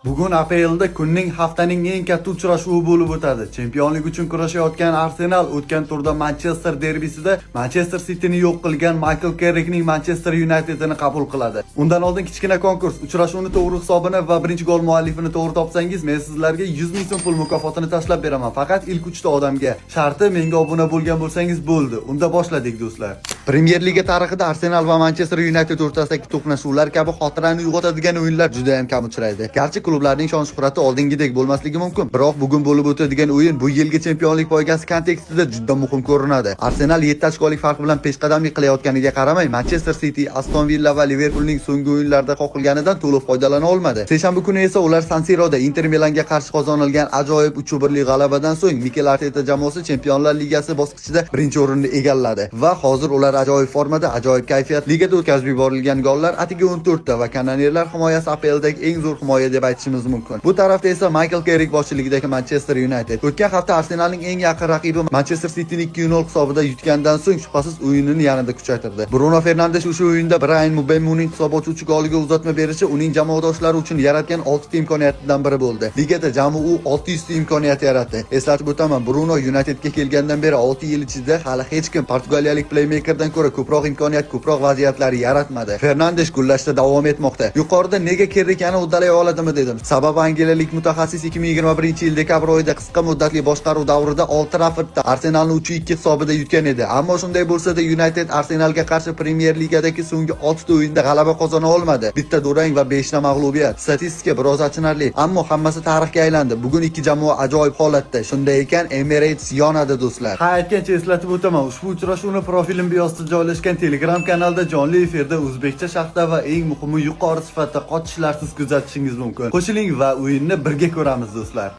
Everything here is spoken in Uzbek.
Bugun APLda kunning, haftaning eng katta uchrashuvi bo'lib o'tadi. Chempionlik uchun kurashayotgan Arsenal o'tgan turda Manchester derbisida Manchester Cityni yo'q qilgan Michael Carrickning Manchester Unitedini qabul qiladi. Undan oldin kichkina konkurs. Uchrashuvni to'g'ri hisobini va birinchi gol muallifini to'g'ri topsangiz, men sizlarga 100 ming so'm pul mukofotini tashlab beraman. Faqat ilk 3 ta odamga. Sharti, menga obuna bo'lgan bo'lsangiz bo'ldi. Unda boshladik, do'stlar. Premyer Liga tarixida Arsenal va Manchester United o'rtasidagi to'qnashuvlar kabi xotirani uyg'otadigan o'yinlar juda ham kam uchraydi. Garchi klublarning shon-shuhrati oldingidek bo'lmasligi mumkin, biroq bugun bo'lib o'tadigan o'yin bu yilgi chempionlik poygasi kontekstida juda muhim ko'rinadi. Arsenal 7 ochkolik farq bilan peshqadamlik qilayotganiga qaramay, Manchester City, Aston Villa va Liverpoolning so'nggi o'yinlarda qoqilganidan to'liq foydalana olmadi. Seshanba kuni esa ular San Siroda Inter Milanga qarshi qozonilgan ajoyib 3-1 g'alabadan so'ng Mikel Arteta jamoasi Chempionlar Ligasi bosqichida birinchi o'rinni egalladi va hozir ular ajoyib formada, ajoyib kayfiyat. Ligada o'tkazib yuborilgan gollar atigi 14 ta va kanonerlar himoyasi APLdagi eng zo'r himoya deb aytishimiz mumkin. Bu tarafda esa Michael Carrick boshchiligidagi Manchester United o'tgan hafta Arsenalning eng yaqin raqibi Manchester Cityni 2-0 hisobida yutgandan so'ng shubhasiz o'yinini yanada kuchaytirdi. Bruno Fernandes o'sha o'yinda Brian Mbemoning hisob ochuvchi goliga uzatma berishi uning jamoadoshlari uchun yaratgan 6 ta imkoniyatidan biri bo'ldi. Ligada jami u 600 ta imkoniyat yaratdi. Eslatib o'taman, Bruno Unitedga kelgandan beri 6 yil ichida hali hech kim portugaliyalik playmakerdan ko'ra ko'proq imkoniyat, ko'proq vaziyatlar yaratmadi. Fernandes gullashda davom etmoqda. Yuqorida nega Kerrikani uddalay oladimi dedim. Sababi angliyalik mutaxassis 2021-yil dekabr oyida qisqa muddatli boshqaruv davrida Old Traffordda Arsenalni 3-2 hisobida yutgan edi. Ammo shunday bo'lsa-da, United Arsenalga qarshi Premier Ligadagi so'nggi 6 ta o'yinda g'alaba qozona olmadi. Bitta durang va 5 ta mag'lubiyat. Statistika biroz achinarli, ammo hammasi tarixga aylandi. Bugun ikki jamoa ajoyib holatda. Shunday ekan, Emirates yonadi, do'stlar. Ha, aytgancha, eslatib o'taman, ushbu uchrashuvni profilim biyosida joylashgan Telegram kanalda jonli efirda o'zbekcha sharhda va eng muhimi, yuqori sifatda, qochishlarsiz kuzatishingiz mumkin. Qo'shiling va o'yinni birga ko'ramiz, do'stlar.